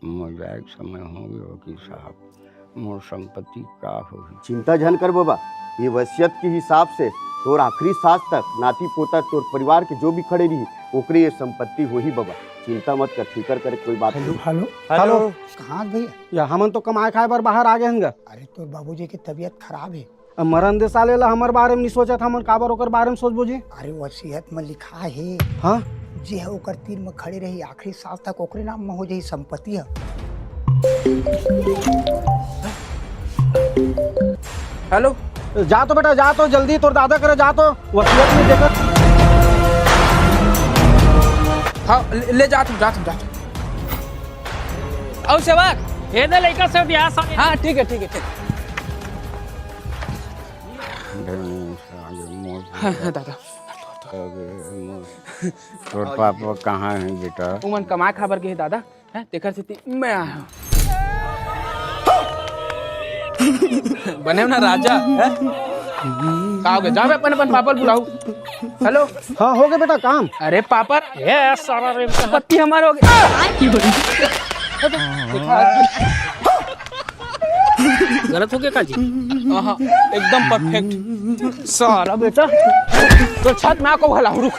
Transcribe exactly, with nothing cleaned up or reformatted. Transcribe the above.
मोर जाए के समय हो गए वकील साहब, मोर संपत्ति का होही? चिंता झन कर बबा, ये वसीयत के हिसाब से तोर आखिरी सांस तक नाती पोता तोर परिवार के जो भी खड़े रही, ओकरे ये संपत्ति होही बबा। चिंता मत कर, फिकर करे कोई बात नहीं। हेलो। हेलो। कहाँ भैया? या हमन तो कमाए खाए बर बाहर आ गए हन गा। अरे, तोर बाबूजी के तबीयत खराब हे। अब मरन दे साले ला, हमर बारे में नहीं सोचत, हमन काबर ओकर बारे में सोचबो जी? अरे, वसीयत में लिखा हे। हाँ? जे ह ओकर तीर में खड़े रही आखिरी सांस तक, ओकरे नाम में हो जाही संपत्ति ह। हेलो। जा तो बेटा, जा तो जल्दी, तोर दादा करे जा तो, वसीयत नहीं देखत। हाँ, ले, ले जा तुम, जा तुम, जा तुम। अउ सेवक, ये दे लइका से बियाह साले। हाँ, ठीक है, ठीक है, ठीक है। हाँ, हाँ, दादा। तोर पापा कहाँ है बेटा? उमन कमाए खाबर गे हे दादा। हैं, तेकर सेती मैं आया हूँ। बने हो ना राजा, हैं? का हो गया? जाओ बे, अपन, अपन पापा ल बुलाओ। हेलो। हाँ, हो गया बेटा काम। अरे पापा, ये सारा रे पत्ती हमार हो गया। गलत हो गया का जी? हाँ, एकदम परफेक्ट। सारा बेटा, तो छत में आको भला रुक।